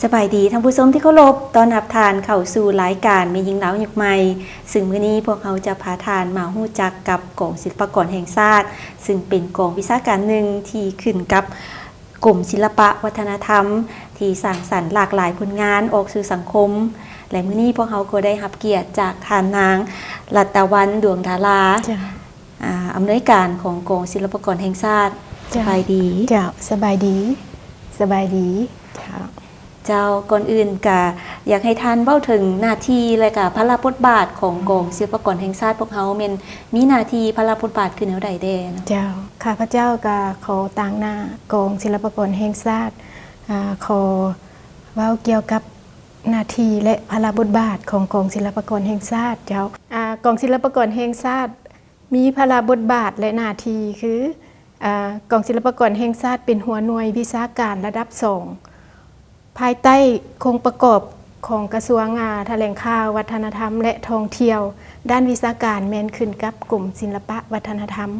ສະບາຍດີທ່ານຜູ້ຊົມທີ່ເຄົາລົບ, ຕ້ອນຮັບທ່ານເຂົ້າສູ່ລາຍການແມ່ຍິງລາວຍຸກໃໝ່, ຊຶ່ງມື້ນີ້ພວກເຮົາຈະພາທ່ານມາຮູ້ຈັກກັບກອງສິລະປາກອນແຫ່ງຊາດ, ຊຶ່ງເປັນກອງວິຊາການໜຶ່ງທີ່ຂຶ້ນກັບກົມສິລະປະວັດທະນະທຳ ທີ່ສ້າງສັນຫຼາກຫຼາຍຜົນງານອອກສູ່ສັງຄົມ. ແລະ ມື້ນີ້ພວກເຮົາກໍໄດ້ຮັບກຽດຈາກທ່ານນາງ ລັດຕະວັນ ດວງດາລາ ເຈົ້າ. ອາ ອຳນວຍການຂອງກອງສິລະປາກອນແຫ່ງຊາດ. ເຈົ້າ. ສະບາຍດີ. ເຈົ້າ ສະບາຍດີ. ສະບາຍດີ. ເຈົ້າ. ເຈົ້າ, ກ່ອນອື່ນກະຢາກໃຫ້ທ່ານເວົ້າເຖິງໜ້າທີ່ ແລະກະພາລະບົດບາດຂອງກອງສິລະປາກອນແຫ່ງຊາດພວກເຮົາ ແມ່ນມີໜ້າທີ່ພາລະບົດບາດຄືແນວໃດແດ່ເນາະ? ເຈົ້າ, ຂ້າພະເຈົ້າກະຂໍຕາງໜ້າກອງສິລະປາກອນແຫ່ງຊາດ ອາ ຂໍເວົ້າກ່ຽວກັບໜ້າທີ່ ແລະ ພາລະບົດບາດຂອງກອງສິລະປາກອນແຫ່ງຊາດ. ເຈົ້າ. ອາ ກອງສິລະປາກອນແຫ່ງຊາດ ມີພາລະບົດບາດ ແລະ ໜ້າທີ່ຄື ອາ ກອງສິລະປາກອນແຫ່ງຊາດເປັນຫົວໜ່ວຍວິຊາການລະດັບສອງ ພາຍໃຕ້ໂຄງປະກອບຂອງກະຊວງ ອາ ຖະແຫຼງຂ່າວ, ວັດທະນະທຳ ແລະ ທ່ອງທ່ຽວ. ດ້ານວິຊາການແມ່ນຂຶ້ນກັບກົມສິລະປະວັດທະນະທຳ.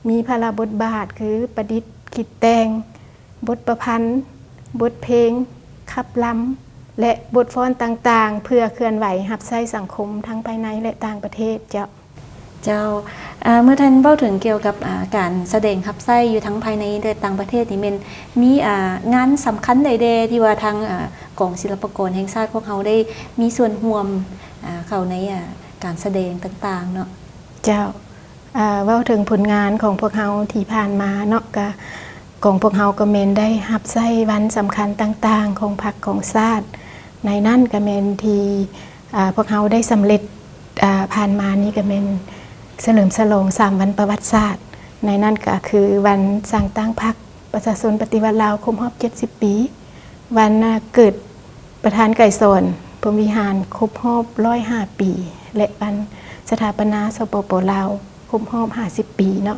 ມີພາລະບົດບາດຄືປະດິດ, ຄິດແຕ່ງ, ບົດປະພັນ, ບົດເພງ, ຂັບລຳ ແລະ ບົດຟ້ອນຕ່າງໆ ເພື່ອເຄື່ອນໄຫວຮັບໃຊ້ສັງຄົມທັງພາຍໃນ ແລະ ຕ່າງປະເທດ. ເຈົ້າ. ເຈົ້າ, ເອີ່ ເມື່ອທ່ານເວົ້າເຖິງກ່ຽວກັບ ອາ ການສະແດງຮັບໃຊ້ຢູ່ທັງພາຍໃນ ແລະ ຕ່າງປະເທດນີ້ ແມ່ນມີ ອາ ງານສຳຄັນໃດແດ່ທີ່ວ່າທາງ ອາ ກອງສິລະປາກອນແຫ່ງຊາດພວກເຮົາໄດ້ມີສ່ວນຮ່ວມ ອາ ເຂົ້າໃນ ອາ ການສະແດງຕ່າງໆເນາະ? ເຈົ້າ. ອາ ເວົ້າເຖິງຜົນງານຂອງພວກເຮົາທີ່ຜ່ານມາເນາະ, ກະ ຂອງພວກເຮົາກໍແມ່ນໄດ້ຮັບໃຊ້ວັນສຳຄັນຕ່າງໆຂອງພັກຂອງຊາດ. ໃນນັ້ນກໍແມ່ນທີ່ ອາ ພວກເຮົາໄດ້ສຳເລັດ ອາ ຜ່ານມານີ້ກໍແມ່ນສະເຫຼີມສະຫຼອງສາມວັນປະຫວັດສາດ. ໃນນັ້ນກໍຄືວັນສ້າງຕັ້ງພັກປະຊາຊົນປະຕິວັດລາວຄົບຮອບເຈັດສິບປີ, ວັນ ອາ ເກີດ ປະທານໄກສອນ ພົມວິຫານ ຄົບຮອບຮ້ອຍຫ້າປີ ແລະ ວັນສະຖາປະນາ ສປປ ລາວ ຄົບຮອບຫ້າສິບປີເນາະ.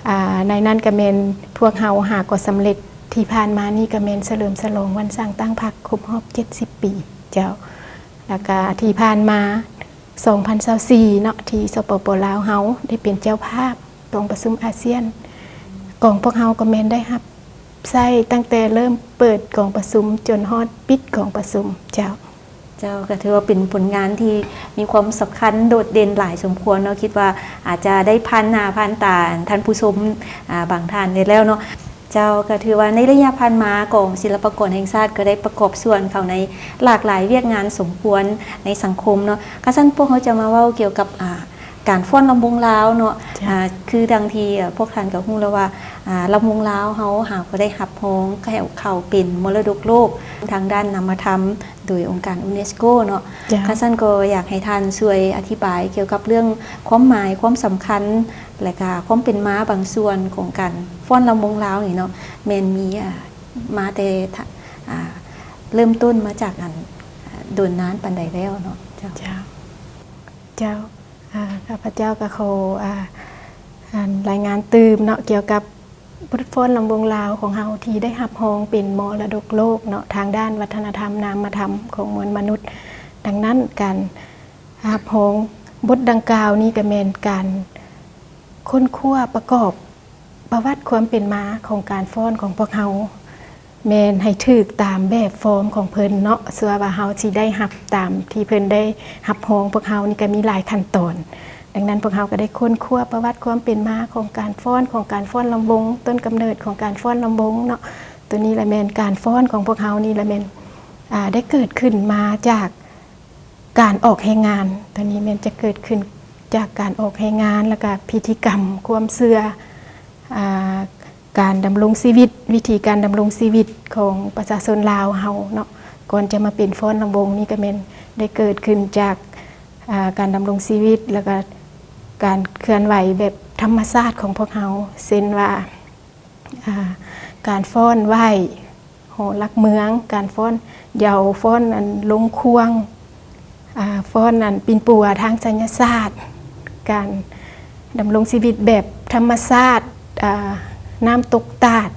ອາ ໃນນັ້ນກະແມ່ນພວກເຮົາຫາກໍສຳເລັດ ທີ່ຜ່ານມານີ້ກະແມ່ນສະເຫຼີມສະຫຼອງວັນສ້າງຕັ້ງພັກຄົບຮອບເຈັດສິບປີ ເຈົ້າ. ແລ້ວກະທີ່ຜ່ານມາ ສອງພັນຊາວສີ່ເນາະ ທີ່ ສປປ ລາວ ເຮົາໄດ້ເປັນເຈົ້າພາບກອງປະຊຸມອາຊຽນ, ກອງພວກເຮົາກໍແມ່ນໄດ້ຮັບໃຊ້ຕັ້ງແຕ່ເລີ່ມເປີດກອງປະຊຸມຈົນຮອດປິດກອງປະຊຸມ ເຈົ້າ. ເຈົ້າ, ກໍຖືວ່າເປັນຜົນງານທີ່ມີຄວາມສຳຄັນໂດດເດັ່ນຫຼາຍສົມຄວນເນາະ, ຄິດວ່າອາດຈະໄດ້ຜ່ານໜ້າຜ່ານຕາທ່ານຜູ້ຊົມ ອາ ບາງທ່ານແດ່ແລ້ວເນາະ. ເຈົ້າ, ກໍຖືວ່າໃນໄລຍະຜ່ານມາ ກອງສິລະປາກອນແຫ່ງຊາດກໍໄດ້ປະກອບສ່ວນເຂົ້າໃນຫຼາກຫຼາຍວຽກງານສົມຄວນໃນສັງຄົມເນາະ. ຄັນຊັ້ນພວກເຮົາຈະມາເວົ້າກ່ຽວກັບ ອາ ການຟ້ອນລຳວົງລາວເນາະ. ເຈົ້າ. ອາ ຄືດັ່ງທີ່ ອາ ພວກທ່ານກໍຮູ້ແລ້ວວ່າ ອາ ລຳວົງລາວເຮົາຫາກໍໄດ້ຮັບຮອງ ເຂົ້າ ເຂົ້າເປັນມໍລະດົກໂລກທາງດ້ານນາມະທຳ ໂດຍອົງການຢູເນສໂກເນາະ. ເຈົ້າ. ຄັນຊັ້ນກໍຢາກໃຫ້ທ່ານຊ່ວຍອະທິບາຍກ່ຽວກັບເລື່ອງຄວາມໝາຍ, ຄວາມສຳຄັນ ແລະກະຄວາມເປັນມາບາງສ່ວນຂອງການຟ້ອນລຳວົງລາວນີ້ເນາະ, ແມ່ນມີ ອາ ມາແຕ່ ອາ ເລີ່ມຕົ້ນມາຈາກອັນ ອາ ດົນນານປານໃດແລ້ວເນາະ? ເຈົ້າ. ເຈົ້າ. ເຈົ້າ. ອາ ຂ້າພະເຈົ້າກໍຂໍ ອາ ອັນ ລາຍງານຕື່ມເນາະ ກ່ຽວກັບບົດຟ້ອນລຳວົງລາວຂອງເຮົາ ທີ່ໄດ້ຮັບຮອງເປັນມໍລະດົກໂລກເນາະ ທາງດ້ານວັດທະນະທຳນາມະທຳຂອງມວນມະນຸດ. ດັ່ງນັ້ນ ການຮັບຮອງບົດດັ່ງກ່າວນີ້ ກໍແມ່ນການຄົ້ນຄວ້າປະກອບ ປະຫວັດຄວາມເປັນມາຂອງການຟ້ອນຂອງພວກເຮົາ ແມ່ນໃຫ້ຖືກຕາມແບບຟອມຂອງເພິ່ນເນາະ. ເຊື່ອວ່າເຮົາຊິໄດ້ຮັບຕາມທີ່ເພິ່ນໄດ້ຮັບຮອງພວກເຮົານີ້ກໍມີຫຼາຍຂັ້ນຕອນ. ດັ່ງນັ້ນ ພວກເຮົາກໍໄດ້ຄົ້ນຄວ້າປະຫວັດຄວາມເປັນມາຂອງການຟ້ອນ, ຂອງການຟ້ອນລຳວົງ, ຕົ້ນກຳເນີດຂອງການຟ້ອນລຳວົງເນາະ. ໂຕນີ້ລະແມ່ນການຟ້ອນຂອງພວກເຮົານີ້ລະແມ່ນ ອາ ໄດ້ເກີດຂຶ້ນມາຈາກ ການອອກແຮງງານ ໂຕນີ້ແມ່ນຈະເກີດຂຶ້ນຈາກການອອກແຮງງານ ແລ້ວກະພິທີກຳຄວາມເຊື່ອ ອາ ການດຳລົງຊີວິດ, ວິທີການດຳລົງຊີວິດຂອງປະຊາຊົນລາວເຮົາເນາະ. ກ່ອນຈະມາເປັນຟ້ອນລຳວົງນີ້ ກະແມ່ນໄດ້ເກີດຂຶ້ນຈາກ ອາ ການດຳລົງຊີວິດ ແລ້ວກະການເຄື່ອນໄຫວແບບທຳມະຊາດຂອງພວກເຮົາ ເຊັ່ນວ່າ ອາ ການຟ້ອນໄຫວ້ ຫໍຫຼັກເມືອງ, ການຟ້ອນເຍົາ, ຟ້ອນອັນລົງຂວ້າງ, ອາ ຟ້ອນອັນປິ່ນປົວທາງໄສຍະສາດ, ການດຳລົງຊີວິດແບບທຳມະຊາດ, ອາ ນ້ຳຕົກຕາດ,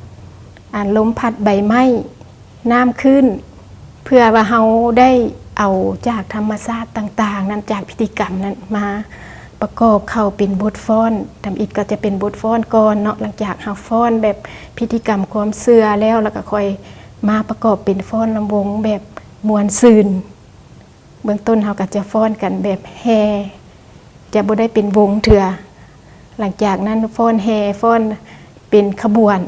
ອາ ລົມພັດໃບໄມ້, ນ້ຳຄື້ນ, ເພື່ອວ່າເຮົາໄດ້ເອົາຈາກທຳມະຊາດຕ່າງໆນັ້ນ, ຈາກພິທີກຳນັ້ນມາ ປະກອບເຂົ້າເປັນບົດຟ້ອນ. ທຳອິດກໍຈະເປັນບົດຟ້ອນກ່ອນເນາະ, ຫຼັງຈາກເຮົາຟ້ອນແບບພິທີກຳຄວາມເຊື່ອແລ້ວ ແລ້ວກໍຄ່ອຍ ມາປະກອບເປັນຟ້ອນລຳວົງແບບມ່ວນຊື່ນ. ເບື້ອງຕົ້ນເຮົາກໍຈະຟ້ອນກັນແບບແຫ່ ຈະບໍ່ໄດ້ເປັນວົງເທື່ອ. ຫຼັງຈາກນັ້ນຟ້ອນແຫ່ ຟ້ອນເປັນຂະບວນ.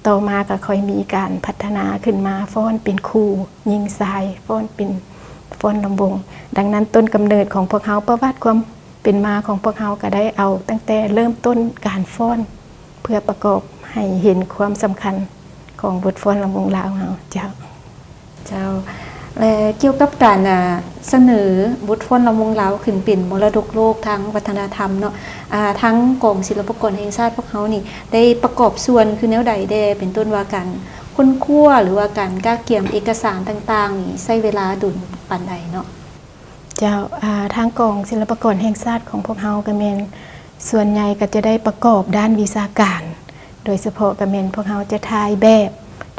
ຕໍ່ມາກໍຄ່ອຍມີການພັດທະນາຂຶ້ນມາ ຟ້ອນເປັນຄູ່ຍິງຊາຍ ຟ້ອນເປັນຟ້ອນລຳວົງ. ດັ່ງນັ້ນ ຕົ້ນກຳເນີດຂອງພວກເຮົາ ປະຫວັດຄວາມເປັນມາຂອງພວກເຮົາ ກໍໄດ້ເອົາຕັ້ງແຕ່ເລີ່ມຕົ້ນການຟ້ອນ ເພື່ອປະກອບໃຫ້ເຫັນຄວາມສຳຄັນຂອງບົດຟ້ອນລຳວົງລາວເຮົາ. ເຈົ້າ. ເຈົ້າ ແລະ ກ່ຽວກັບການ ອ່າ ສະເໜີບົດຟ້ອນລຳວົງລາວຂຶ້ນເປັນມໍລະດົກໂລກທາງວັດທະນະທຳເນາະ, ອ່າ ທາງກອງສິລະປາກອນແຫ່ງຊາດພວກເຮົານີ້ ໄດ້ປະກອບສ່ວນຄືແນວໃດແດ່? ເປັນຕົ້ນວ່າການຄົ້ນຄວ້າ ຫຼືວ່າການກະກຽມເອກະສານຕ່າງໆນີ້ ໃຊ້ເວລາດົນປານໃດເນາະ? ເຈົ້າ, ອ່າ ທາງກອງສິລະປາກອນແຫ່ງຊາດຂອງພວກເຮົາກໍແມ່ນ ສ່ວນໃຫຍ່ກໍຈະໄດ້ປະກອບດ້ານວິຊາການ, ໂດຍສະເພາະກໍແມ່ນພວກເຮົາຈະຖ່າຍແບບ,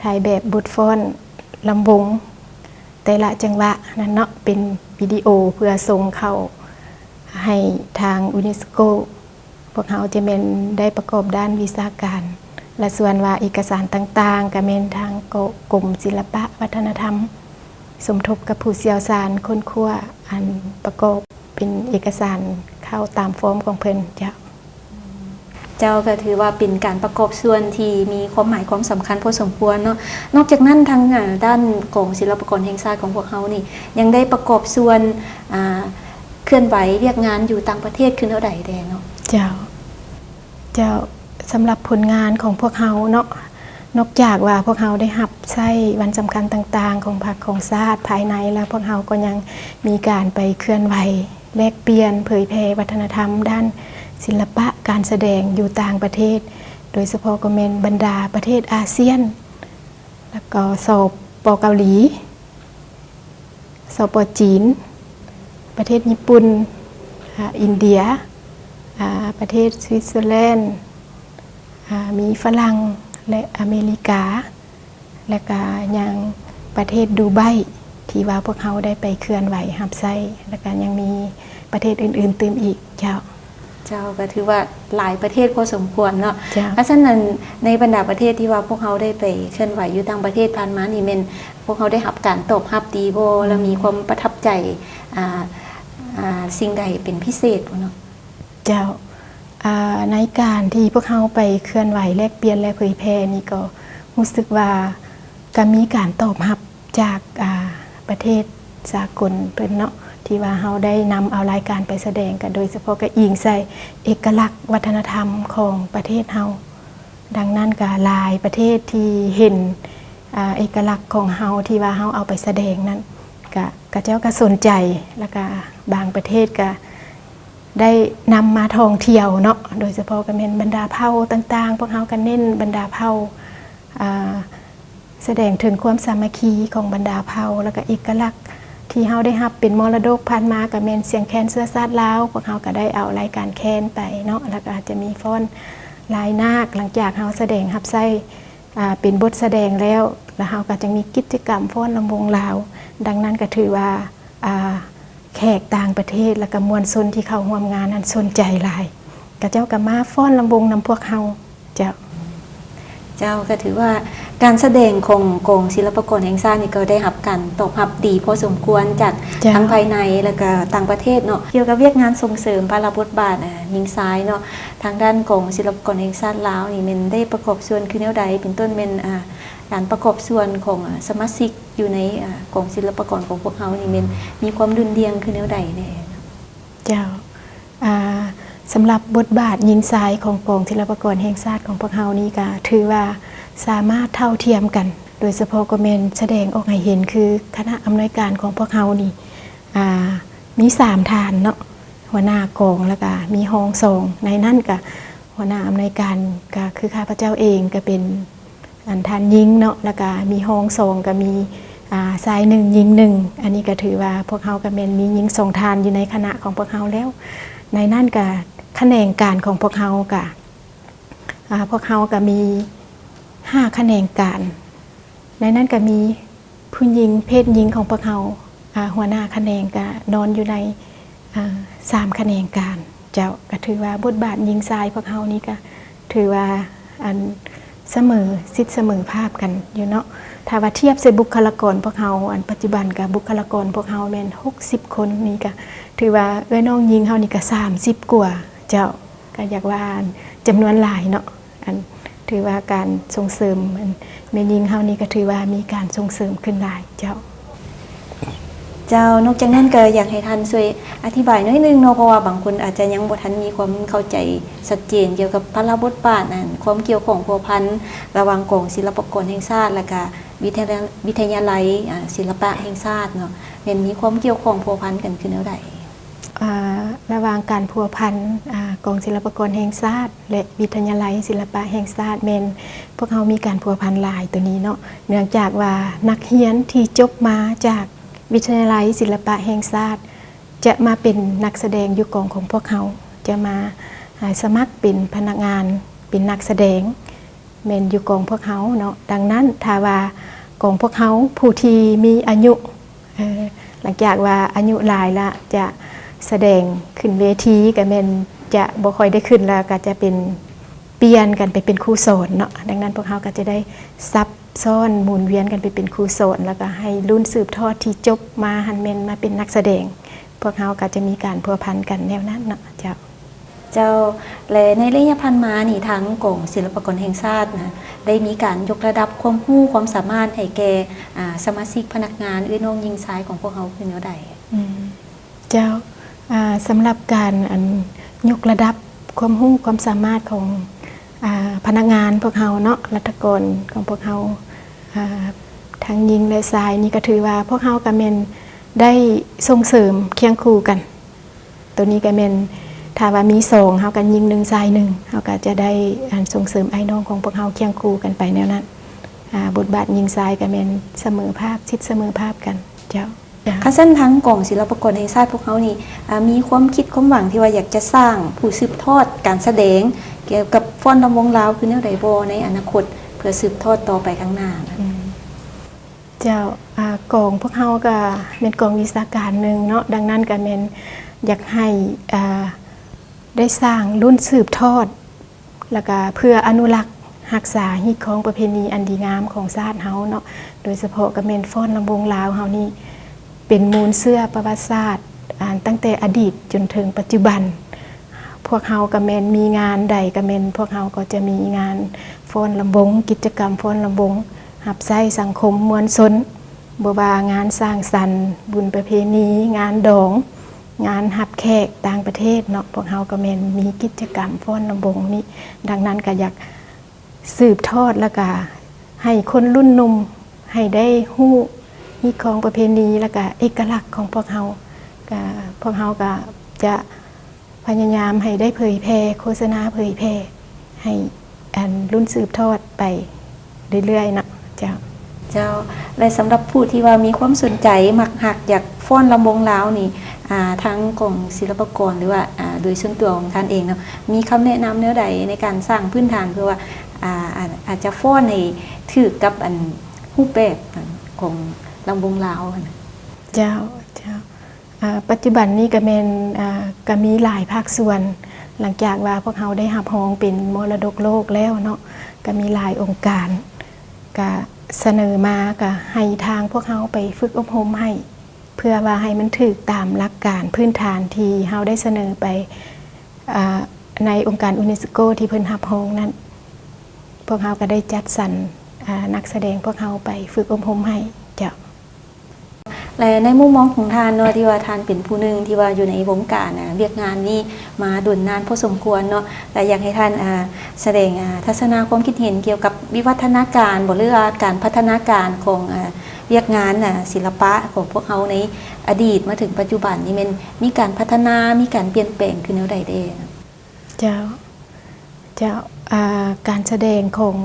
ຖ່າຍແບບບົດຟ້ອນລຳວົງແຕ່ລະຈັງຫວະນັ້ນເນາະ ເປັນວິດີໂອເພື່ອສົ່ງເຂົ້າໃຫ້ທາງຢູເນສໂກ. ພວກເຮົາຈະແມ່ນໄດ້ປະກອບດ້ານວິຊາການ ແລະ ສ່ວນວ່າເອກະສານຕ່າງໆ ກະແມ່ນທາງ ກໍ ກົມສິລະປະວັດທະນະທຳ ສົມທົບກັບຜູ້ຊ່ຽວຊານຄົ້ນຄວ້າ ອັນປະກອບເປັນເອກະສານເຂົ້າຕາມຟອມຂອງເພິ່ນ. ເຈົ້າ. ເຈົ້າ, ກໍຖືວ່າເປັນການປະກອບສ່ວນທີ່ມີຄວາມໝາຍຄວາມສຳຄັນພໍສົມຄວນເນາະ. ນອກຈາກນັ້ນ ທາງ ອາ ດ້ານກອງສິລະປາກອນແຫ່ງຊາດຂອງພວກເຮົານີ້ ຍັງໄດ້ປະກອບສ່ວນ ອາ ເຄື່ອນໄຫວວຽກງານຢູ່ຕ່າງປະເທດຄືແນວໃດແດ່ເນາະ? ເຈົ້າ. ເຈົ້າ, ສຳລັບຜົນງານຂອງພວກເຮົາເນາະ, ນອກຈາກວ່າພວກເຮົາໄດ້ຮັບໃຊ້ວັນສຳຄັນຕ່າງໆຂອງພັກຂອງຊາດພາຍໃນແລ້ວ, ພວກເຮົາກໍຍັງມີການໄປເຄື່ອນໄຫວແລກປ່ຽນເຜີຍແຜ່ວັດທະນະທຳດ້ານສິລະປະການສະແດງຢູ່ຕ່າງປະເທດ, ໂດຍສະເພາະກໍແມ່ນບັນດາປະເທດອາຊຽນ ແລ້ວກໍ ສປ ເກົາຫຼີ, ສປ ຈີນ, ປະເທດຍີ່ປຸ່ນ, ອາ ອິນເດຍ, ອາ ປະເທດສະວິດເຊີແລນ, ອາ ມີຝຣັ່ງ ແລະ ອາເມລິກາ, ແລ້ວກະຍັງປະເທດດູໄບ ທີ່ວ່າພວກເຮົາໄດ້ໄປເຄື່ອນໄຫວຮັບໃຊ້, ແລ້ວກະຍັງມີປະເທດອື່ນໆຕື່ມອີກ. ເຈົ້າ. ເຈົ້າ, ກໍຖືວ່າຫຼາຍປະເທດພໍສົມຄວນເນາະ. ເຈົ້າ. ຄັນຊັ້ນນັ້ນ ໃນບັນດາປະເທດທີ່ວ່າພວກເຮົາໄດ້ໄປເຄື່ອນໄຫວຢູ່ຕ່າງປະເທດຜ່ານມານີ້ ແມ່ນພວກເຮົາໄດ້ຮັບການຕອບຮັບດີບໍ່? ອືມ. ແລ້ວມີຄວາມປະທັບໃຈ ອ່າ ອ່າ ສິ່ງໃດເປັນພິເສດບໍ່ເນາະ? ເຈົ້າ. ອ່າ ໃນການທີ່ພວກເຮົາໄປເຄື່ອນໄຫວແລກປ່ຽນ ແລະ ເຜີຍແຜ່ນີ້ ກໍຮູ້ສຶກວ່າກໍມີການຕອບຮັບ ຈາກ ອາ ປະເທດສາກົນເພິ່ນເນາະ ທີ່ວ່າເຮົາໄດ້ນຳເອົາລາຍການໄປສະແດງ, ກໍໂດຍສະເພາະກໍອີງໃສ່ເອກະລັກວັດທະນະທຳຂອງປະເທດເຮົາ. ດັ່ງນັ້ນກໍຫຼາຍປະເທດທີ່ເຫັນ ອາ ເອກະລັກຂອງເຮົາທີ່ວ່າເຮົາເອົາໄປສະແດງນັ້ນ ກະ ເຂົາເຈົ້າກໍສົນໃຈ, ແລ້ວກະບາງປະເທດກໍໄດ້ນຳມາທ່ອງທ່ຽວເນາະ, ໂດຍສະເພາະກໍແມ່ນບັນດາເຜົ່າຕ່າງໆ, ພວກເຮົາກໍເນັ້ນບັນດາເຜົ່າ ອາ ສະແດງເຖິງຄວາມສາມັກຄີຂອງບັນດາເຜົ່າ ແລ້ວກະເອກະລັກທີ່ເຮົາໄດ້ຮັບເປັນມໍລະດົກຜ່ານມາ ກະແມ່ນສຽງແຄນເຊື້ອຊາດລາວ. ພວກເຮົາກະໄດ້ເອົາລາຍການແຄນໄປເນາະ, ແລ້ວກະອາດຈະມີຟ້ອນລາຍນາກ. ຫຼັງຈາກເຮົາສະແດງຮັບໃຊ້ ອາ ເປັນບົດສະແດງແລ້ວ, ແລ້ວເຮົາກະຈະມີກິດຈະກຳຟ້ອນລຳວົງລາວ. ດັ່ງນັ້ນກະຖືວ່າ ອາ ແຂກຕ່າງປະເທດ ແລ້ວກະມວນຊົນທີ່ເຂົ້າຮ່ວມງານນັ້ນສົນໃຈຫຼາຍ, ເຂົາເຈົ້າກໍມາຟ້ອນລຳວົງນຳພວກເຮົາ. ເຈົ້າ. ເຈົ້າ, ກໍຖືວ່າການສະແດງຂອງກອງສິລະປາກອນແຫ່ງຊາດນີ້ ກໍໄດ້ຮັບການຕອບຮັບດີພໍສົມຄວນຈາກ ເຈົ້າ ທັງພາຍໃນ ແລ້ວກໍຕ່າງປະເທດເນາະ. ກ່ຽວກັບວຽກງານສົ່ງເສີມພາລະບົດບາດ ອາ ຍິງຊາຍເນາະ, ທາງດ້ານກອງສິລະປາກອນແຫ່ງຊາດລາວນີ້ ແມ່ນໄດ້ປະກອບສ່ວນຄືແນວໃດ? ເປັນຕົ້ນແມ່ນ ອາ ການປະກອບສ່ວນຂອງ ອາ ສະມາຊິກ ຢູ່ໃນ ອາ ກອງສິລະປາກອນຂອງພວກເຮົານີ້ ແມ່ນມີຄວາມດຸ່ນດ່ຽງຄືແນວໃດແດ່? ເຈົ້າ. ອາ ສຳລັບບົດບາດຍິງຊາຍຂອງກອງສິລະປາກອນແຫ່ງຊາດຂອງພວກເຮົານີ້ ກະຖືວ່າສາມາດເທົ່າທຽມກັນ, ໂດຍສະເພາະກໍແມ່ນສະແດງອອກໃຫ້ເຫັນ ຄືຄະນະອຳນວຍການຂອງພວກເຮົານີ້ ອາ ມີສາມທ່ານເນາະ, ຫົວໜ້າກອງ ແລ້ວກະມີຮອງສອງ. ໃນນັ້ນກະຫົວໜ້າອຳນວຍການ ກະຄືຂ້າພະເຈົ້າເອງ ກະເປັນ ອັນທ່ານຍິງເນາະ, ແລ້ວກະມີຮອງສອງ ກະມີ ອາ ຊາຍໜຶ່ງ ຍິງໜຶ່ງ. ອັນນີ້ກະຖືວ່າພວກເຮົາກະແມ່ນມີຍິງສອງທ່ານຢູ່ໃນຄະນະຂອງພວກເຮົາແລ້ວ. ໃນນັ້ນກະຂະແໜງການຂອງພວກເຮົາກະ ອາ ພວກເຮົາກະມີຫ້າຂະແໜງການ. ໃນນັ້ນກະມີ ຜູ້ຍິງ ເພດຍິງຂອງພວກເຮົາ ອາ ຫົວໜ້າຂະແໜງກະນອນຢູ່ໃນ ອາ ສາມຂະແໜງການ. ເຈົ້າ, ກະຖືວ່າບົດບາດຍິງຊາຍພວກເຮົານີ້ກະຖືວ່າ ອັນ ສະເໝີ ສິດສະເໝີພາບກັນຢູ່ເນາະ. ຖ້າວ່າທຽບໃສ່ບຸກຄະລາກອນພວກເຮົາ ອັນປັດຈຸບັນກະບຸກຄະລາກອນພວກເຮົາແມ່ນຫົກສິບຄົນ ນີ້ກະຖືວ່າເອື້ອຍນ້ອງຍິງເຮົານີ້ກະສາມສິບກວ່າເຈົ້າ. ກະຢາກວ່າຈຳນວນຫຼາຍເນາະ ອັນຖືວ່າການສົ່ງເສີມ ອັນແມ່ຍິງເຮົານີ້ກະຖືວ່າມີການສົ່ງເສີມຂຶ້ນຫຼາຍເຈົ້າ. ເຈົ້າ, ນອກຈາກນັ້ນກໍຢາກໃຫ້ທ່ານຊ່ວຍອະທິບາຍໜ້ອຍໜຶ່ງເນາະ, ເພາະວ່າບາງຄົນອາດຈະຍັງບໍ່ທັນມີຄວາມເຂົ້າໃຈຊັດເຈນກ່ຽວກັບພາລະບົດບາດ ອັນຄວາມກ່ຽວຂ້ອງພົວພັນລະຫວ່າງກອງສິລະປະກອນແຫ່ງຊາດ ແລະກະວິທະຍາໄລ ອາ ສິລະປະແຫ່ງຊາດເນາະ, ແມ່ນມີຄວາມກ່ຽວຂ້ອງພົວພັນກັນຄືແນວໃດ? ອາ ລະຫວ່າງການພົວພັນ ອາ ກອງສິລະປະກອນແຫ່ງຊາດ ແລະ ວິທະຍາໄລສິລະປະແຫ່ງຊາດ ແມ່ນພວກເຮົາມີການພົວພັນຫຼາຍໂຕນີ້ເນາະ, ເນື່ອງຈາກວ່ານັກຮຽນທີ່ຈົບມາຈາກວິທະຍາໄລສິລະປະແຫ່ງຊາດ ຈະມາເປັນນັກສະແດງຢູ່ກອງຂອງພວກເຮົາ, ຈະມາ ອາ ສະໝັກເປັນພະນັກງານ ເປັນນັກສະແດງ ແມ່ນຢູ່ກອງພວກເຮົາເນາະ. ດັ່ງນັ້ນ ຖ້າວ່າກອງພວກເຮົາຜູ້ທີ່ມີອາຍຸ ເອີ ຫຼັງຈາກວ່າອາຍຸຫຼາຍລະ ຈະສະແດງຂຶ້ນເວທີ ກະແມ່ນຈະບໍ່ຄ່ອຍໄດ້ຂຶ້ນ ລະກະຈະເປັນປ່ຽນກັນໄປເປັນຄູສອນເນາະ. ດັ່ງນັ້ນ ພວກເຮົາກະຈະໄດ້ຊັບຊ້ອນໝູນວຽນກັນໄປເປັນຄູສອນ ລະກະໃຫ້ລຸ້ນສືບທອດທີ່ຈົບມາຫັ້ນແມ່ນມາເປັນນັກສະແດງ. ພວກເຮົາກະຈະມີການພົວພັນກັນແນວນັ້ນເນາະເຈົ້າ. ເຈົ້າ ແລະ ໃນໄລຍະຜ່ານມານີ້ ທາງກອງສິລະປະກອນແຫ່ງຊາດນະ ໄດ້ມີການຍົກລະດັບຄວາມຮູ້ຄວາມສາມາດໃຫ້ແກ່ ອາ ສະມາຊິກພະນັກງານເອື້ອຍນ້ອງຍິງຊາຍຂອງພວກເຮົາຄືແນວໃດ? ອືມ ເຈົ້າ ອາ ສຳລັບການ ອັນ ຍົກລະດັບຄວາມຮູ້ຄວາມສາມາດຂອງ ອາ ພະນັກງານພວກເຮົາເນາະ ລັດຖະກອນຂອງພວກເຮົາ ອາ ທັງຍິງ ແລະ ຊາຍນີ້ ກະຖືວ່າພວກເຮົາກະແມ່ນໄດ້ສົ່ງເສີມຄຽງຄູ່ກັນ. ໂຕນີ້ກະແມ່ນ ຖ້າວ່າມີສອງ ເຮົາກະຍິງໜຶ່ງຊາຍໜຶ່ງ ເຮົາກະຈະໄດ້ ອັນ ສົ່ງເສີມອ້າຍນ້ອງຂອງພວກເຮົາຄຽງຄູ່ກັນໄປແນວນັ້ນ. ອາ ບົດບາດຍິງຊາຍກະແມ່ນສະເໝີພາບ ສິດສະເໝີພາບກັນເຈົ້າ. ຄັນຊັ້ນ ທາງກອງສິລະປະກອນແຫ່ງຊາດພວກເຮົານີ້ ອາ ມີຄວາມຄິດຄວາມຫວັງທີ່ວ່າຢາກຈະສ້າງຜູ້ສືບທອດການສະແດງກ່ຽວກັບຟ້ອນລຳວົງລາວຄືແນວໃດບໍ່ໃນອະນາຄົດ ເພື່ອສືບທອດຕໍ່ໄປຂ້າງໜ້າ? ເຈົ້າ ອາ ກອງພວກເຮົາກະແມ່ນກອງວິຊາການໜຶ່ງເນາະ, ດັ່ງນັ້ນກະແມ່ນຢາກໃຫ້ ອາ ໄດ້ສ້າງລຸ້ນສືບທອດ ລະກະເພື່ອອະນຸລັກຮັກສາຮີດຄອງປະເພນີອັນດີງາມຂອງຊາດເຮົາເນາະ, ໂດຍສະເພາະກະແມ່ນຟ້ອນລຳວົງລາວເຮົານີ້ ເປັນມູນເຊື້ອປະຫວັດສາດ ອາ ຕັ້ງແຕ່ອະດີດຈົນເຖິງປັດຈຸບັນ. ພວກເຮົາກະແມ່ນມີງານໃດກະແມ່ນ ພວກເຮົາກໍຈະມີງານຟ້ອນລຳວົງ, ກິດຈະກຳຟ້ອນລຳວົງ ຮັບໃຊ້ສັງຄົມມວນຊົນ, ບໍ່ວ່າງານສັງສັນ, ບຸນປະເພນີ, ງານດອງ, ງານຮັບແຂກຕ່າງປະເທດເນາະ, ພວກເຮົາກໍແມ່ນມີກິດຈະກຳຟ້ອນລຳວົງນີ້. ດັ່ງນັ້ນກໍຢາກສືບທອດ ແລ້ວກໍໃຫ້ຄົນລຸ້ນໜຸ່ມໃຫ້ໄດ້ຮູ້ຮີດຄອງປະເພນີ ແລ້ວກໍເອກະລັກຂອງພວກເຮົາ. ກໍພວກເຮົາກໍຈະ ພະຍາຍາມໃຫ້ໄດ້ເຜີຍແຜ່, ໂຄສະນາເຜີຍແຜ່ໃຫ້ ອັນ ລຸ້ນສືບທອດໄປເລື້ອຍໆເນາະ. ເຈົ້າ. ເຈົ້າ. ແລະ ສຳລັບຜູ້ທີ່ວ່າມີຄວາມສົນໃຈ ມັກຮັກ ຢາກຟ້ອນລຳວົງລາວນີ້ ອາ ທາງກອງສິລະປະກອນ ຫຼືວ່າ ອາ ໂດຍສ່ວນຕົວຂອງທ່ານເອງເນາະ ມີຄຳແນະນຳແນວໃດໃນການສ້າງພື້ນຖານ ເພື່ອວ່າ ອາ ອາ ອາດຈະຟ້ອນໃຫ້ຖືກກັບ ອັນ ຮູບແບບ ອັນ ຂອງລຳວົງລາວຫັ້ນ? ເຈົ້າ. ເຈົ້າ. ອາ ປັດຈຸບັນນີ້ກະແມ່ນ ອາ ກະມີຫຼາຍພາກສ່ວນ ຫຼັງຈາກວ່າພວກເຮົາໄດ້ຮັບຮອງເປັນມໍລະດົກໂລກແລ້ວເນາະ, ກະມີຫຼາຍອົງການ ກະສະເໜີມາ ກະໃຫ້ທາງພວກເຮົາໄປຝຶກອົບຮົມໃຫ້ ເພື່ອວ່າໃຫ້ມັນຖືກຕາມຫຼັກການພື້ນຖານທີ່ເຮົາໄດ້ສະເໜີໄປ ອາ ໃນອົງການຢູເນສໂກທີ່ເພິ່ນຮັບຮອງນັ້ນ. ພວກເຮົາກະໄດ້ຈັດສັນ ອາ ນັກສະແດງພວກເຮົາໄປຝຶກອົບຮົມໃຫ້. ເຈົ້າ. ແລະ ໃນມຸມມອງຂອງທ່ານເນາະ ທີ່ວ່າທ່ານເປັນຜູ້ໜຶ່ງທີ່ວ່າຢູ່ໃນວົງການ ອາ ວຽກງານນີ້ມາດົນນານພໍສົມຄວນເນາະ ແລະ ຢາກໃຫ້ທ່ານ ອາ ສະແດງ ອາ ທັດສະນະຄວາມຄິດເຫັນກ່ຽວກັບວິວັດທະນາການບໍ ຫຼືວ່າການພັດທະນາການຂອງ ອາ ວຽກງານ ອາ ສິລະປະຂອງພວກເຮົາໃນອະດີດມາເຖິງປັດຈຸບັນນີ້ ແມ່ນມີການພັດທະນາ ມີການປ່ຽນແປງຄືແນວໃດແດ່? ເຈົ້າ. ເຈົ້າ. ອາ ການສະແດງຂອງ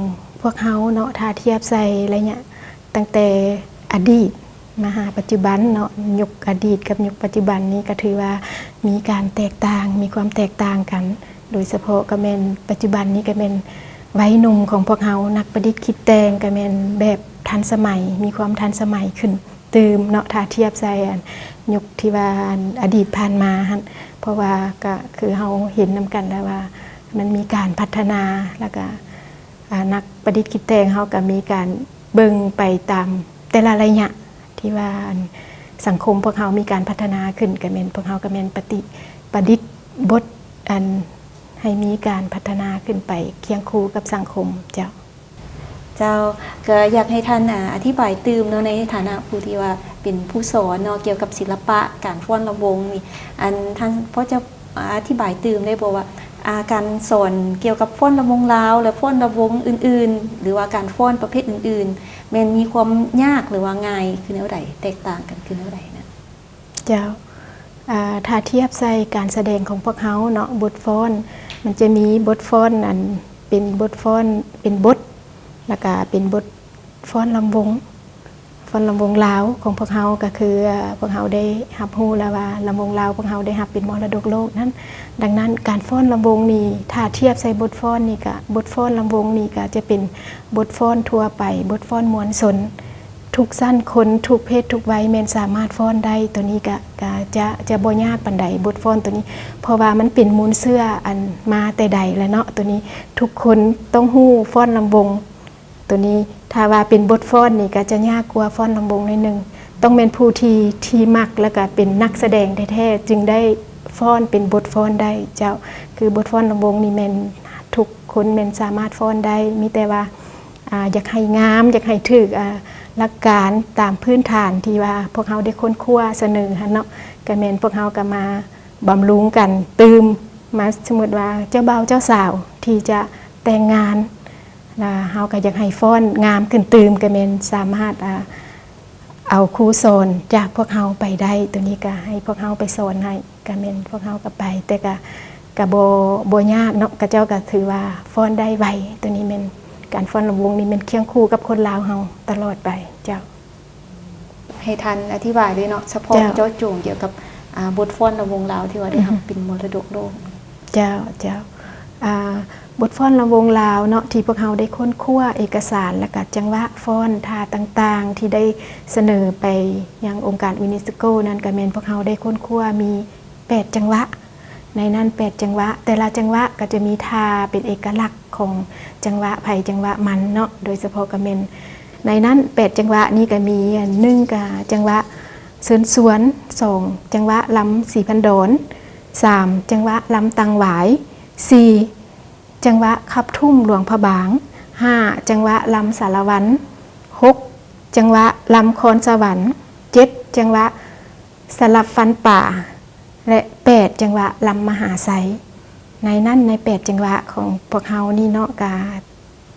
ພວກເຮົາເນາະ ຖ້າທຽບໃສ່ໄລຍະຕັ້ງແຕ່ອະດີດມາຫາປັດຈຸບັນເນາະ, ຍຸກອະດີດກັບຍຸກປັດຈຸບັນນີ້ກະຖືວ່າມີການແຕກຕ່າງ, ມີຄວາມແຕກຕ່າງກັນ. ໂດຍສະເພາະກະແມ່ນປັດຈຸບັນນີ້ກະແມ່ນໄວໜຸ່ມຂອງພວກເຮົາ, ນັກປະດິດຄິດແຕ່ງກະແມ່ນແບບທັນສະໄໝ, ມີຄວາມທັນສະໄໝຂຶ້ນ ຕື່ມເນາະ ຖ້າທຽບໃສ່ ອັນ ຍຸກທີ່ວ່າ ອັນ ອະດີດຜ່ານມາຫັ້ນ, ເພາະວ່າກະຄືເຮົາເຫັນນຳກັນແລ້ວວ່າ ມັນມີການພັດທະນາ ແລ້ວກະ ອາ ນັກປະດິດຄິດແຕ່ງເຮົາກະມີການ ເບິ່ງໄປຕາມແຕ່ລະໄລຍະທີ່ວ່າ ອັນ ສັງຄົມພວກເຮົາມີການພັດທະນາຂຶ້ນ ກະແມ່ນພວກເຮົາກະແມ່ນປະຕິ ປະດິດບົດ ອັນ ໃຫ້ມີການພັດທະນາຂຶ້ນໄປຄຽງຄູ່ກັບສັງຄົມເຈົ້າ. ເຈົ້າ ກະຢາກໃຫ້ທ່ານ ອາ ອະທິບາຍຕື່ມເນາະ ໃນຖານະຜູ້ທີ່ວ່າເປັນຜູ້ສອນເນາະ ກ່ຽວກັບສິລະປະການຟ້ອນລຳວົງນີ້ ອັນ ທ່ານພໍຈະ ອາ ອະທິບາຍຕື່ມໄດ້ບໍ່ວ່າ ອາ ການສອນກ່ຽວກັບຟ້ອນລຳວົງລາວ ແລະ ຟ້ອນລຳວົງອື່ນໆ ຫຼືວ່າການຟ້ອນປະເພດອື່ນໆ ແມ່ນມີຄວາມຍາກ ຫຼືວ່າງ່າຍຄືແນວໃດ ແຕກຕ່າງກັນຄືແນວໃດນະ? ເຈົ້າ ອາ ຖ້າທຽບໃສ່ການສະແດງຂອງພວກເຮົາເນາະ ບົດຟ້ອນ ມັນຈະມີບົດຟ້ອນ ອັນ ເປັນບົດຟ້ອນ ເປັນບົດ ແລ້ວກະເປັນບົດຟ້ອນລຳວົງ ຟ້ອນລຳວົງລາວຂອງພວກເຮົາ ກະຄື ອາ ພວກເຮົາໄດ້ຮັບຮູ້ແລ້ວວ່າ ລຳວົງລາວພວກເຮົາໄດ້ຮັບເປັນມໍລະດົກໂລກນັ້ນ. ດັ່ງນັ້ນ ການຟ້ອນລຳວົງນີ້ ຖ້າທຽບໃສ່ບົດຟ້ອນນີ້ກະ ບົດຟ້ອນລຳວົງນີ້ກະຈະເປັນບົດຟ້ອນທົ່ວໄປ ບົດຟ້ອນມວນຊົນ ທຸກຊັ້ນຄົນ ທຸກເພດທຸກໄວແມ່ນສາມາດຟ້ອນໄດ້. ໂຕນີ້ກະ ກະຈະ ຈະບໍ່ຍາກປານໃດ ບົດຟ້ອນໂຕນີ້ ເພາະວ່າມັນເປັນມູນເຊື້ອ ອັນ ມາແຕ່ໃດແລ້ວເນາະ ໂຕນີ້ທຸກຄົນຕ້ອງຮູ້ຟ້ອນລຳວົງ. ໂຕນີ້ຖ້າວ່າເປັນບົດຟ້ອນນີ້ກະຈະຍາກກວ່າຟ້ອນລຳວົງໜ້ອຍໜຶ່ງ ຕ້ອງແມ່ນຜູ້ທີ່ ທີ່ມັກ ແລ້ວກະເປັນນັກສະແດງແທ້ໆ ຈຶ່ງໄດ້ຟ້ອນເປັນບົດຟ້ອນໄດ້ເຈົ້າ. ຄືບົດຟ້ອນລຳວົງນີ້ແມ່ນທຸກຄົນແມ່ນສາມາດຟ້ອນໄດ້ ມີແຕ່ວ່າ ອາ ຢາກໃຫ້ງາມ ຢາກໃຫ້ຖືກ ອາ ຫຼັກການຕາມພື້ນຖານທີ່ວ່າພວກເຮົາໄດ້ຄົ້ນຄວ້າສະເໜີຫັ້ນເນາະ ກະແມ່ນພວກເຮົາກະມາບຳລຸງກັນຕື່ມ ມາ ສົມມຸດວ່າເຈົ້າບ່າວເຈົ້າສາວທີ່ຈະແຕ່ງງານ ລະເຮົາກະຢາກໃຫ້ຟ້ອນງາມຂຶ້ນຕື່ມ ກະແມ່ນສາມາດ ອາ ເອົາຄູສອນຈາກພວກເຮົາໄປໄດ້ ໂຕນີ້ກະໃຫ້ພວກເຮົາໄປສອນໃຫ້ ກະແມ່ນພວກເຮົາກະໄປ ແຕ່ກະ ກະບໍ່ ບໍ່ຍາກເນາະ ເຂົາເຈົ້າກະຖືວ່າຟ້ອນໄດ້ໄວ. ໂຕນີ້ແມ່ນ ການຟ້ອນລຳວົງນີ້ແມ່ນຄຽງຄູ່ກັບຄົນລາວເຮົາຕະຫຼອດໄປເຈົ້າ. ໃຫ້ທ່ານອະທິບາຍເລີຍເນາະ ສະເພາະ ເຈົ້າ ເຈາະຈົງກ່ຽວກັບ ອາ ບົດຟ້ອນລຳວົງລາວທີ່ວ່າໄດ້ຮັບ ອືຮຶ ເປັນມໍລະດົກໂລກ. ເຈົ້າ ເຈົ້າ ອາ ບົດຟ້ອນລຳວົງລາວເນາະ ທີ່ພວກເຮົາໄດ້ຄົ້ນຄວ້າເອກະສານ ແລ້ວກະຈັງຫວະຟ້ອນທ່າຕ່າງໆ ທີ່ໄດ້ສະເໜີໄປຍັງອົງການຢູເນສໂກນັ້ນ ກະແມ່ນພວກເຮົາໄດ້ຄົ້ນຄວ້າມີແປດຈັງຫວະ. ໃນນັ້ນແປດຈັງຫວະ ແຕ່ລະຈັງຫວະກະຈະມີທ່າເປັນເອກະລັກຂອງຈັງຫວະໃຜຈັງຫວະມັນເນາະ ໂດຍສະເພາະກະແມ່ນ ໃນນັ້ນແປດຈັງຫວະນີ້ກະມີ ອັນ ໜຶ່ງກະຈັງຫວະເຊີນຊວນ, ສອງ ຈັງຫວະລຳສີພັນດອນ, ສາມ ຈັງຫວະລຳຕັງຫວາຍ, ສີ່ ຈັງຫວະຂັບທຸ້ມຫຼວງພະບາງ, ຫ້າ ຈັງຫວະລຳສາລະວັນ, ຫົກ ຈັງຫວະລຳຄອນສະຫວັນ, ເຈັດ ຈັງຫວະສະຫຼັບຟັນປາ ແລະ ແປດ ຈັງຫວະລຳມະຫາໄຊ. ໃນນັ້ນ ໃນແປດຈັງຫວະຂອງພວກເຮົານີ້ເນາະ ກະ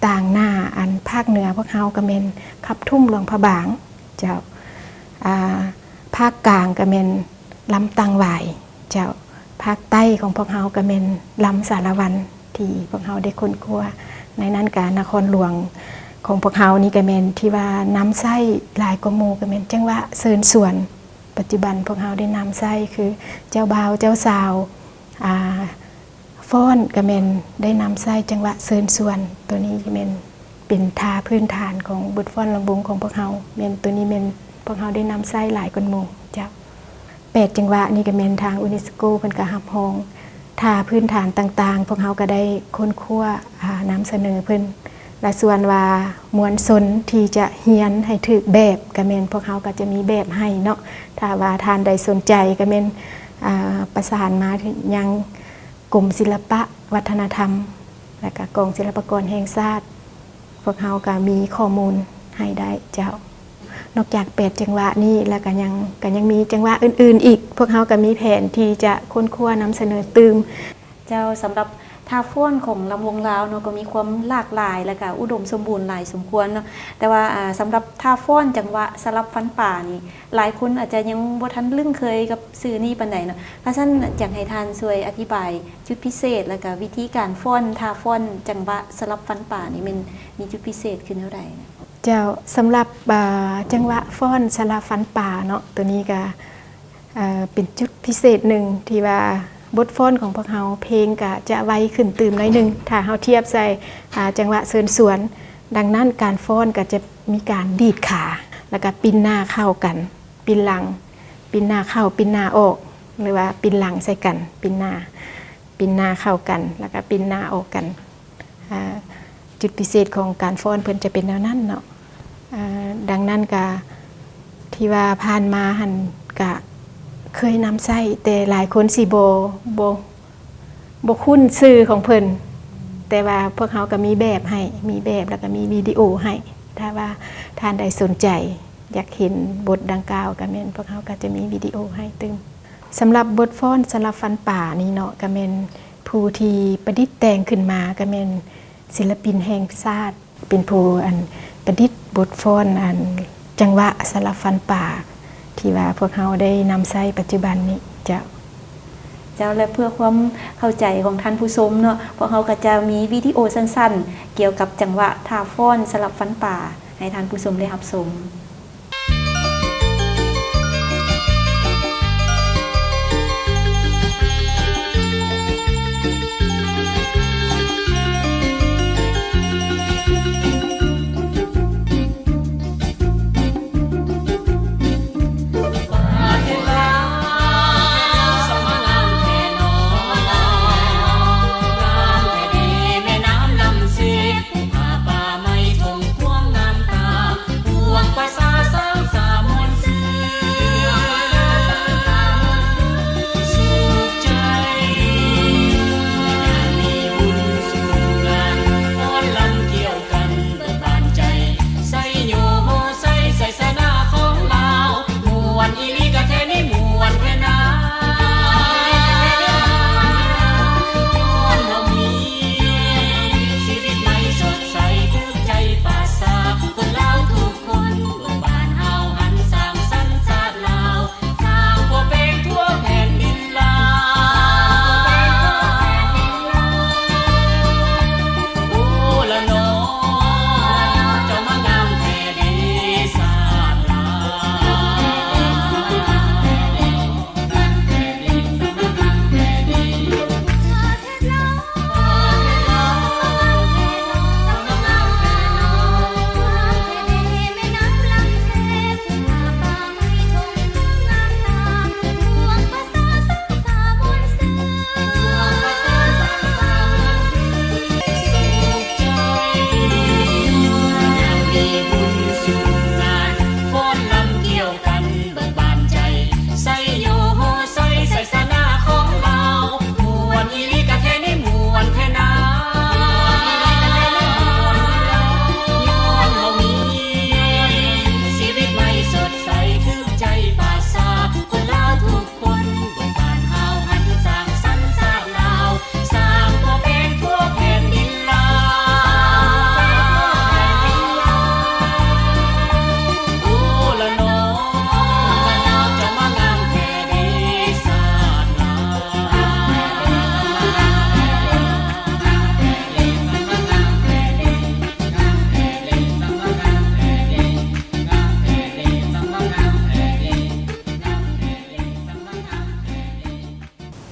ຕາງໜ້າ ອັນ ພາກເໜືອພວກເຮົາກະແມ່ນຂັບທຸ້ມຫຼວງພະບາງເຈົ້າ, ອາ ພາກກາງກະແມ່ນລຳຕັງຫວາຍເຈົ້າ, ພາກໃຕ້ຂອງພວກເຮົາກະແມ່ນລຳສາລະວັນ ທີ່ພວກເຮົາໄດ້ຄົ້ນຄວ້າ. ໃນນັ້ນກະນະຄອນຫຼວງຂອງພວກເຮົານີ້ກະແມ່ນທີ່ວ່ານຳໃຊ້ຫຼາຍກວ່າໝູ່ກະແມ່ນຈັງຫວະເຊີນຊວນ. ປັດຈຸບັນພວກເຮົາໄດ້ນຳໃຊ້ຄືເຈົ້າບ່າວເຈົ້າສາວ ອາ ຟ້ອນກະແມ່ນໄດ້ນຳໃຊ້ຈັງຫວະເຊີນຊວນ. ໂຕນີ້ກະແມ່ນເປັນທ່າພື້ນຖານຂອງບົດຟ້ອນລຳວົງຂອງພວກເຮົາ ແມ່ນ ໂຕນີ້ແມ່ນພວກເຮົາໄດ້ນຳໃຊ້ຫຼາຍກວ່າໝູ່ເຈົ້າ. ແປດຈັງຫວະນີ້ກະແມ່ນທາງຢູເນສໂກເພິ່ນກະຮັບຮອງ ທ່າພື້ນຖານຕ່າງໆ ພວກເຮົາກະໄດ້ຄົ້ນຄວ້າ ອາ ນຳສະເໜີເພິ່ນ. ລະສ່ວນວ່າມວນຊົນທີ່ຈະຮຽນໃຫ້ຖືກແບບ ກະແມ່ນພວກເຮົາກະຈະມີແບບໃຫ້ເນາະ. ຖ້າວ່າທ່ານໃດສົນໃຈກະແມ່ນ ອາ ປະສານມາຍັງກົມສິລະປະວັດທະນະທຳ ແລະກະກອງສິລະປາກອນແຫ່ງຊາດ ພວກເຮົາກະມີຂໍ້ມູນໃຫ້ໄດ້ເຈົ້າ. ນອກຈາກແປດຈັງຫວະນີ້ ແລ້ວກະຍັງ ກະຍັງມີຈັງຫວະອື່ນໆອີກ ພວກເຮົາກະມີແຜນທີ່ຈະຄົ້ນຄວ້ານຳສະເໜີຕື່ມ. ເຈົ້າ ສຳລັບທ່າຟ້ອນຂອງລຳວົງລາວເນາະ ກໍມີຄວາມຫຼາກຫຼາຍ ແລ້ວກະອຸດົມສົມບູນຫຼາຍສົມຄວນເນາະ. ແຕ່ວ່າ ອາ ສຳລັບທ່າຟ້ອນຈັງຫວະສະຫຼັບຟັນປານີ້ ຫຼາຍຄົນອາດຈະຍັງບໍ່ທັນລຶ້ງເຄີຍກັບຊື່ນີ້ປານໃດເນາະ. ຄັນຊັ້ນ ຢາກໃຫ້ທ່ານຊ່ວຍອະທິບາຍຈຸດພິເສດ ແລ້ວກະວິທີການຟ້ອນ ທ່າຟ້ອນຈັງຫວະສະຫຼັບຟັນປານີ້ ແມ່ນມີຈຸດພິເສດຄືແນວໃດ? ເຈົ້າ ສຳລັບ ອາ ຈັງຫວະຟ້ອນສະຫຼັບຟັນປາເນາະ ໂຕນີ້ກະ ເປັນຈຸດພິເສດໜຶ່ງທີ່ວ່າບົດຟ້ອນຂອງພວກເຮົາ ເພງກະຈະໄວຂຶ້ນຕື່ມໜ້ອຍໜຶ່ງ ຖ້າເຮົາທຽບໃສ່ ອາ ຈັງຫວະເຊີນຊວນ. ດັ່ງນັ້ນການຟ້ອນກະຈະມີການດີດຂາ ແລ້ວກະປິ່ນໜ້າເຂົ້າກັນ ປິ່ນຫຼັງ ປິ່ນໜ້າເຂົ້າ ປິ່ນໜ້າອອກ ຫຼືວ່າປິ່ນຫຼັງໃສ່ກັນ ປິ່ນໜ້າ ປິ່ນໜ້າເຂົ້າກັນ ແລ້ວກະປິ່ນໜ້າອອກກັນ. ອາ ຈຸດພິເສດຂອງການຟ້ອນເພິ່ນຈະເປັນແນວນັ້ນເນາະ. ເອີ ດັ່ງນັ້ນກະ ທີ່ວ່າຜ່ານມາຫັ້ນກະເຄີຍນຳໃຊ້ ແຕ່ຫຼາຍຄົນຊິບໍ່ ບໍ່ ບໍ່ຄຸ້ນຊື່ຂອງເພິ່ນ, ແຕ່ວ່າພວກເຮົາກໍມີແບບໃຫ້ ມີແບບ ແລ້ວກໍມີວິດີໂອໃຫ້. ຖ້າວ່າທ່ານໃດສົນໃຈຢາກເຫັນບົດດັ່ງກ່າວ ກໍແມ່ນພວກເຮົາກໍຈະມີວິດີໂອໃຫ້ຕື່ມ. ສຳລັບບົດຟ້ອນສະຫຼັບຟັນປານີ້ເນາະ ກໍແມ່ນຜູ້ທີ່ປະດິດແຕ່ງຂຶ້ນມາ ກໍແມ່ນສິນລະປິນແຫ່ງຊາດ ເປັນຜູ້ອັນປະດິດບົດຟ້ອນອັນຈັງຫວະສະຫຼັບຟັນປາ ທີ່ວ່າພວກເຮົາໄດ້ນຳໃຊ້ປັດຈຸບັນນີ້ເຈົ້າ. ເຈົ້າ ແລະ ເພື່ອຄວາມເຂົ້າໃຈຂອງທ່ານຜູ້ຊົມເນາະ ພວກເຮົາກໍຈະມີວິດີໂອສັ້ນໆ ກ່ຽວກັບຈັງຫວະທ່າຟ້ອນສະຫຼັບຟັນປາ ໃຫ້ທ່ານຜູ້ຊົມໄດ້ຮັບຊົມ.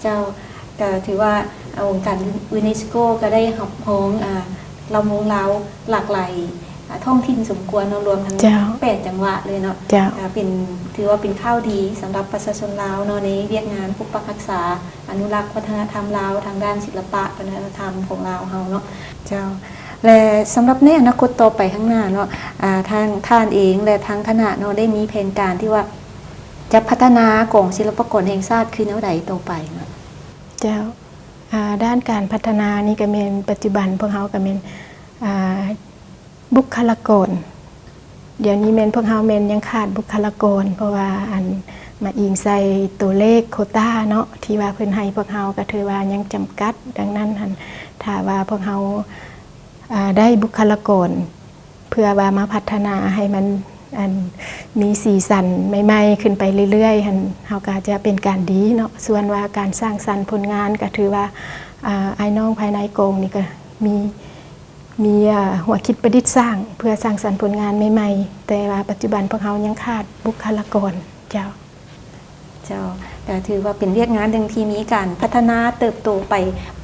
ເຈົ້າ ກໍຖືວ່າອົງການຢູເນສໂກກໍໄດ້ຮັບຮອງ ອາ ລຳວົງລາວຫຼາກຫຼາຍ ອາ ທ້ອງຖິ່ນສົມຄວນເນາະ ລວມທັງ ເຈົ້າ ແປດຈັງຫວະເລີຍເນາະ. ເຈົ້າ ກໍເປັນ ຖືວ່າເປັນຂ່າວດີສຳລັບປະຊາຊົນລາວເນາະ ໃນວຽກງານປົກປັກຮັກສາ ອະນຸລັກວັດທະນະທຳລາວ ທາງດ້ານສິລະປະວັດທະນະທຳຂອງລາວເຮົາເນາະ. ເຈົ້າ ແລະ ສຳລັບໃນອະນາຄົດຕໍ່ໄປຂ້າງໜ້າເນາະ ອາ ທາງທ່ານເອງ ແລະ ທາງຄະນະເນາະ ໄດ້ມີແຜນການທີ່ວ່າ ຈະພັດທະນາກອງສິລະປາກອນແຫ່ງຊາດຄືແນວໃດຕໍ່ໄປເນາະ? ເຈົ້າ ອາ ດ້ານການພັດທະນານີ້ກໍແມ່ນ ປັດຈຸບັນພວກເຮົາກໍແມ່ນ ອາ ບຸກຄະລາກອນ ດຽວນີ້ແມ່ນພວກເຮົາແມ່ນຍັງຂາດບຸກຄະລາກອນ ເພາະວ່າ ອັນ ມາອີງໃສ່ຕົວເລກໂຄຕາເນາະ ທີ່ວ່າເພິ່ນໃຫ້ພວກເຮົາກໍຖືວ່າຍັງຈຳກັດ. ດັ່ງນັ້ນຫັ້ນ ຖ້າວ່າພວກເຮົາ ອາ ໄດ້ບຸກຄະລາກອນ ເພື່ອວ່າມາພັດທະນາໃຫ້ມັນ ອັນ ມີສີສັນໃໝ່ໆຂຶ້ນໄປເລື້ອຍໆຫັ້ນ ເຮົາກໍຈະເປັນການດີເນາະ. ສ່ວນວ່າການສ້າງສັນຜົນງານ ກໍຖືວ່າ ອາ ອ້າຍນ້ອງພາຍໃນກອງນີ້ກໍມີ ມີ ອາ ຫົວຄິດປະດິດສ້າງ ເພື່ອສ້າງສັນຜົນງານໃໝ່ໆ ແຕ່ວ່າປັດຈຸບັນພວກເຮົາຍັງຂາດບຸກຄະລາກອນ. ເຈົ້າ. ເຈົ້າ ກໍຖືວ່າເປັນວຽກງານໜຶ່ງທີ່ມີການພັດທະນາເຕີບໂຕໄປ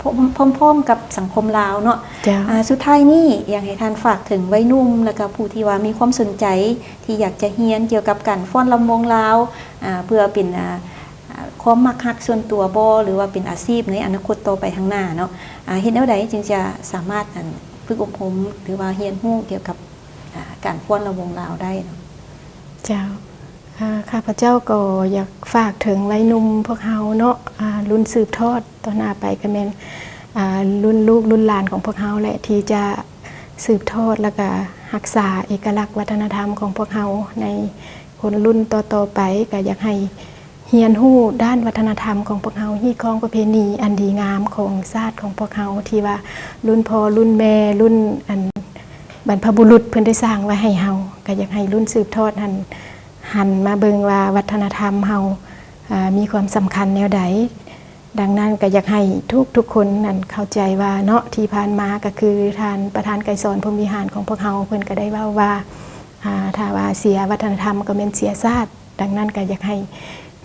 ພ້ອມ ພ້ອມໆກັບສັງຄົມລາວເນາະ. ເຈົ້າ. ອາ ສຸດທ້າຍນີ້ ຢາກໃຫ້ທ່ານຝາກເຖິງໄວໜຸ່ມ ແລ້ວກໍຜູ້ທີ່ວ່າມີຄວາມສົນໃຈທີ່ຢາກຈະຮຽນກ່ຽວກັບການຟ້ອນລຳວົງລາວ ອາ ເພື່ອເປັນ ອາ ອາ ຄວາມມັກຮັກສ່ວນຕົວບໍ ຫຼືວ່າເປັນອາຊີບໃນອະນາຄົດຕໍ່ໄປຂ້າງໜ້າເນາະ ອາ ເຮັດແນວໃດຈຶ່ງຈະສາມາດ ອັນ ຝຶກອົບຮົມ ຫຼືວ່າຮຽນຮູ້ກ່ຽວກັບ ອາ ການຟ້ອນລຳວົງລາວໄດ້ເນາະ. ເຈົ້າ. ອາ ຂ້າພະເຈົ້າກໍຢາກຝາກເຖິງໄວໜຸ່ມພວກເຮົາເນາະ ອາ ລຸ້ນສືບທອດຕໍ່ໜ້າໄປ ກໍແມ່ນ ອາ ລຸ້ນລູກລຸ້ນຫຼານຂອງພວກເຮົາແຫຼະ ທີ່ຈະສືບທອດ ແລ້ວກະຮັກສາເອກະລັກວັດທະນະທຳຂອງພວກເຮົາໃນຄົນລຸ້ນຕໍ່ໆໄປ. ກໍຢາກໃຫ້ຮຽນຮູ້ດ້ານວັດທະນະທຳຂອງພວກເຮົາ, ຮີດຄອງປະເພນີອັນດີງາມຂອງຊາດຂອງພວກເຮົາ ທີ່ວ່າລຸ້ນພໍ່ລຸ້ນແມ່ ລຸ້ນອັນບັນພະບຸລຸດເພິ່ນໄດ້ສ້າງໄວ້ໃຫ້ເຮົາ. ກໍຢາກໃຫ້ລຸ້ນສືບທອດຫັ້ນ ຫັນມາເບິ່ງວ່າວັດທະນະທຳເຮົາ ອາ ມີຄວາມສຳຄັນແນວໃດ. ດັ່ງນັ້ນກໍຢາກໃຫ້ທຸກໆຄົນນັ້ນເຂົ້າໃຈວ່າເນາະ ທີ່ຜ່ານມາກໍຄືທ່ານປະທານໄກສອນ ພົມວິຫານຂອງພວກເຮົາ ເພິ່ນກໍໄດ້ເວົ້າວ່າ ອາ ຖ້າວ່າເສຍວັດທະນະທຳກໍແມ່ນເສຍຊາດ. ດັ່ງນັ້ນກໍຢາກໃຫ້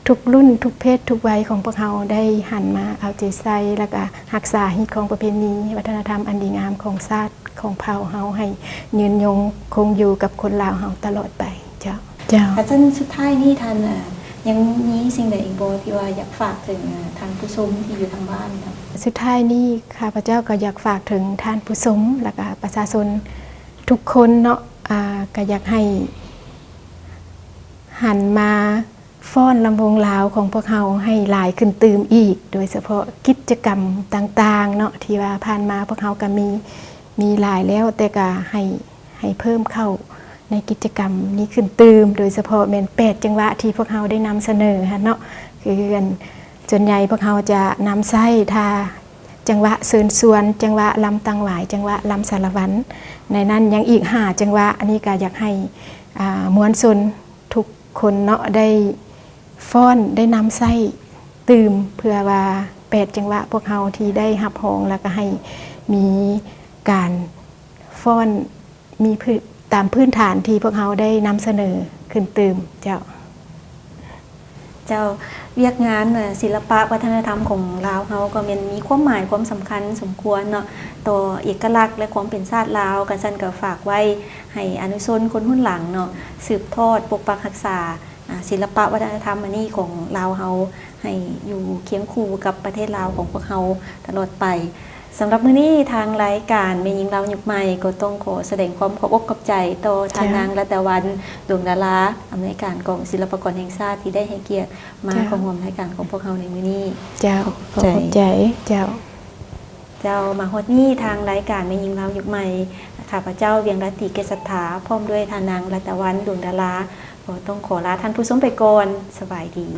ທຸກລຸ້ນ ທຸກເພດ ທຸກໄວຂອງພວກເຮົາໄດ້ຫັນມາເອົາໃຈໃສ່ ແລ້ວກະຮັກສາຮີດຄອງປະເພນີ ວັດທະນະທຳອັນດີງາມຂອງຊາດ ຂອງເຜົ່າເຮົາໃຫ້ຍືນຍົງຄົງຢູ່ກັບຄົນລາວເຮົາຕະຫຼອດໄປ. ເຈົ້າ. ເຈົ້າ. ອາ ຊັ້ນສຸດທ້າຍນີ້ທ່ານ ອາ ຍັງມີສິ່ງໃດອີກບໍ່ທີ່ວ່າຢາກຝາກເຖິງ ອາ ທ່ານຜູ້ຊົມທີ່ຢູ່ທາງບ້ານເນາະ? ສຸດທ້າຍນີ້ຂ້າພະເຈົ້າກໍຢາກຝາກເຖິງທ່ານຜູ້ຊົມ ແລ້ວກະປະຊາຊົນທຸກຄົນເນາະ ອາ ກໍຢາກໃຫ້ຫັນມາ ຟ້ອນລຳວົງລາວຂອງພວກເຮົາໃຫ້ຫຼາຍຂຶ້ນຕື່ມອີກ, ໂດຍສະເພາະກິດຈະກຳຕ່າງໆເນາະ ທີ່ວ່າຜ່ານມາພວກເຮົາກໍມີ ມີຫຼາຍແລ້ວ, ແຕ່ກໍໃຫ້ ໃຫ້ເພີ່ມເຂົ້າໃນກິດຈະກຳນີ້ຂຶ້ນຕື່ມ, ໂດຍສະເພາະແມ່ນແປດຈັງຫວະທີ່ພວກເຮົາໄດ້ນຳສະເໜີຫັ້ນເນາະ, ຄືອັນ ສ່ວນໃຫຍ່ພວກເຮົາຈະນຳໃຊ້ ຖ້າ ຈັງຫວະເຊີນຊວນ, ຈັງຫວະລຳຕັງຫວາຍ, ຈັງຫວະລຳສາລະວັນ, ໃນນັ້ນຍັງອີກຫ້າຈັງຫວະ. ອັນນີ້ກໍຢາກໃຫ້ ອາ ມວນຊົນທຸກຄົນເນາະ ໄດ້ຟ້ອນ ໄດ້ນຳໃຊ້ຕື່ມ ເພື່ອວ່າແປດຈັງຫວະພວກເຮົາທີ່ໄດ້ຮັບຮອງ ແລ້ວກໍໃຫ້ມີການຟ້ອນ ມີພື້ນ ຕາມພື້ນຖານທີ່ພວກເຮົາໄດ້ນຳສະເໜີຂຶ້ນຕື່ມ. ເຈົ້າ. ເຈົ້າ, ວຽກງານ ເອີ ສິລະປະວັດທະນະທຳຂອງລາວເຮົາກໍແມ່ນມີຄວາມໝາຍຄວາມສຳຄັນສົມຄວນເນາະ ຕໍ່ເອກະລັກ ແລະ ຄວາມເປັນຊາດລາວ. ກະຊັ້ນກໍຝາກໄວ້ໃຫ້ອະນຸຊົນຄົນຮຸ່ນຫຼັງເນາະ ສືບທອດປົກປັກຮັກສາ ອາ ສິລະປະວັດທະນະທຳອັນນີ້ຂອງລາວເຮົາ ໃຫ້ຢູ່ຄຽງຄູ່ກັບປະເທດລາວຂອງພວກເຮົາຕະຫຼອດໄປ. ສຳລັບມື້ນີ້ ທາງລາຍການແມ່ຍິງລາວຍຸກໃໝ່ ກໍຕ້ອງຂໍສະແດງຄວາມຂອບອົກຂອບໃຈຕໍ່ທ່ານນາງ ລັດຕະວັນ ດວງດາລາ ອຳນວຍການກອງສິລະປາກອນແຫ່ງຊາດ ທີ່ໄດ້ໃຫ້ກຽດມາເຂົ້າຮ່ວມລາຍການຂອງພວກເຮົາໃນມື້ນີ້. ເຈົ້າ. ຂອບໃຈ. ເຈົ້າ. ເຈົ້າ, ມາຮອດນີ້ ທາງລາຍການແມ່ຍິງລາວຍຸກໃໝ່ ຂ້າພະເຈົ້າ ວຽງລາຕີ ເກດສັດທາ ພ້ອມດ້ວຍທ່ານນາງ ລັດຕະວັນ ດວງດາລາ ກໍຕ້ອງຂໍລາທ່ານຜູ້ຊົມໄປກ່ອນ. ສະບາຍດີ.